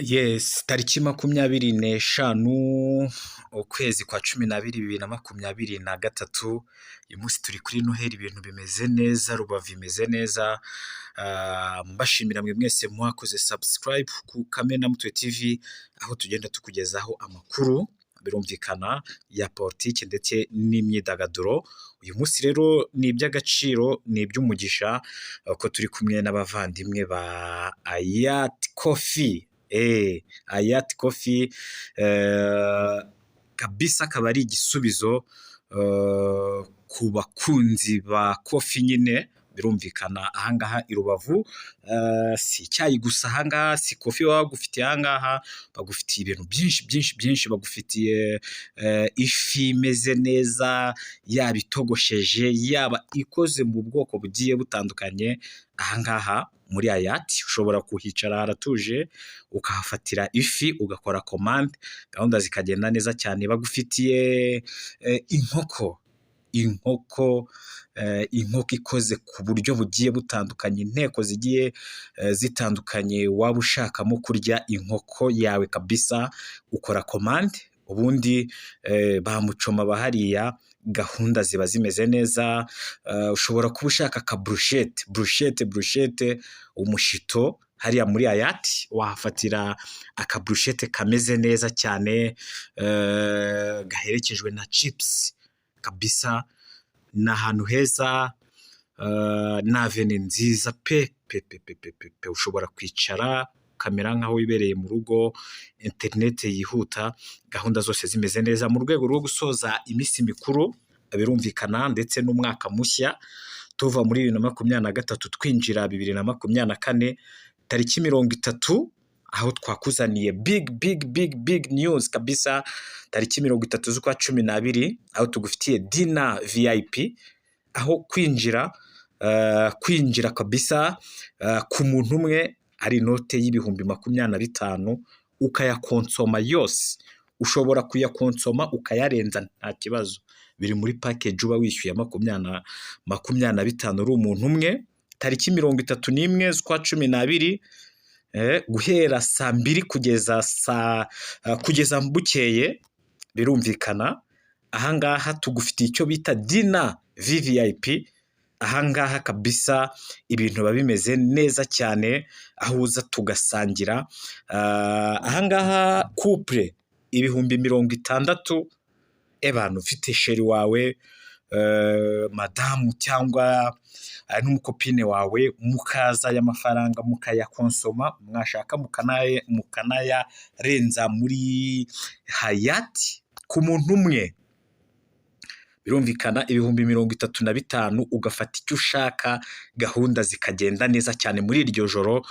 Yes, tariki 25 ukwezi kwa 12 2023, uyu munsi turi kuri Noheli, ibintu bimeze neza, Rubavu imeze neza, mbashimira mwe mwese mwakoze subscribe ku Kamenamutwe TV, aho tugenda tukugezaho amakuru, birumvikana, ya politiki ndetse n'imyidagaduro. Uyu munsi rero ni iby'agaciro, ni iby'umugisha ko turi kumwe n'abavandimwe ba Ayati Coffee. Ayati Coffee kabisa akaba ari igisubizo ku bakunzi ba coffee nyine, birumvikana ahangaha i Rubavu, si icyayi gusa ahangaha, si coffee baba bagufitiye ahangaha, bagufitiye ibintu byinshi byinshi byinshi, bagufitiye ifi imeze neza, yaba itogosheje, yaba ikoze mu bwoko bugiye butandukanye, ahangaha muri Ayati ushobora kuhicara haratuje, ukahafatira ifi, ugakora komande, gahunda zikagenda neza cyane, bagufitiye inkoko, inkoko, inkoko ikoze ku buryo bugiye butandukanye, inteko zigiye zitandukanye, waba ushakamo kurya inkoko yawe kabisa, ukora komande, ubundi ba mucoma ba hariya gahunda ziba zimeze neza, ushobora kuba ushaka akaburushete, burushete, burushete, umushito, hariya muri Ayati wahafatira akaburushete kameze neza cyane, gaherekejwe na chips kabisa, ni ahantu heza, ni avenue nziza pe pe pe pe pe pe, ushobora kwicara ukamera nk'aho wibereye mu rugo, interineti yihuta, gahunda zose zimeze neza, mu rwego rwo gusoza iminsi mikuru, birumvikana, ndetse n'umwaka mushya, tuva muri 2023 twinjira 2024, tariki 30, aho twakuzaniye big big big big news kabisa, tariki 30 z'ukwa 12, aho tugufitiye dinner VIP, aho kwinjira kabisa ku muntu umwe ari inote y'ibihumbi 25, ukayakonsoma yose, ushobora kuyakonsoma ukayarenza nta kibazo, biri muri package uba wishyuye 25 uri umuntu umwe, tariki 31 z'ukwa 12, guhera saa 2 kugeza bukeye, birumvikana, ahangaha tugufitiye icyo bita dinner VVIP, ahangaha kabisa ibintu biba bimeze neza cyane, aho uza tugasangira, ahangaha couple 60,000, ebana ufite chéri wawe, madamu cyangwa n'umukopine wawe, mukaza aya mafaranga mukayakonsoma, mwashaka mukanayarenza muri Hayati ku muntu umwe, birumvikana 35,000 ugafata icyo ushaka, gahunda zikagenda neza cyane muri iryo joro,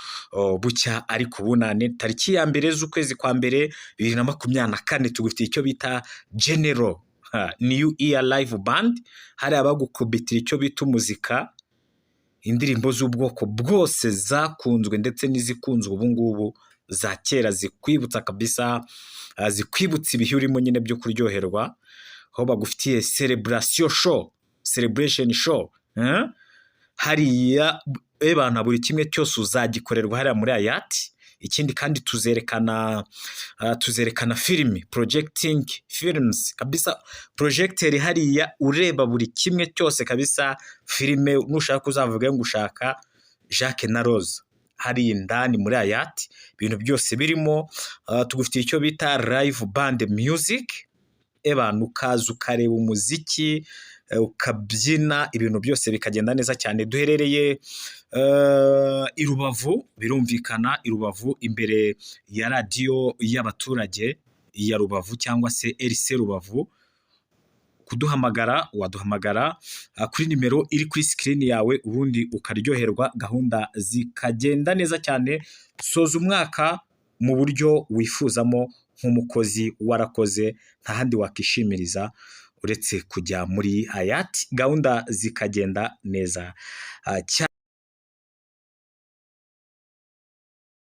bucya ari ku bunane, tariki ya 1 z'ukwezi kwa mbere 2024, tugufitiye icyo bita general new year live band, hariya bagukubitira icyo bita umuzika, indirimbo z'ubwoko bwose zakunzwe ndetse n'izikunzwe ubu ngubu za kera, zikwibutsa kabisa, zikwibutsa ibihe urimo nyine byo kuryoherwa, aho bagufitiye celebration show, celebration show, hariya ebana buri kimwe cyose uzagikorerwa hariya muri Ayati. Ikindi kandi tuzerekana filimi, projecting films kabisa, projecteur hariya ureba buri kimwe cyose kabisa, filime nushaka uzavuge ngo ushaka Jacques na Rose, hariya indani muri Ayati ibintu byose birimo. Tugufitiye icyo bita live band music, ebana ukaza ukareba umuziki, ukabyina, ibintu byose bikagenda neza cyane. Duherereye i Rubavu, birumvikana i Rubavu imbere ya radiyo y'abaturage ya Rubavu cyangwa se RC Rubavu. Kuduhamagara waduhamagara kuri nimero iri kuri screen yawe, ubundi ukaryoherwa, gahunda zikagenda neza cyane. Soza umwaka mu buryo wifuzamo nk'umukozi warakoze, nta handi wakishimiriza uretse kujya muri Hayati, gahunda zikagenda neza cyane.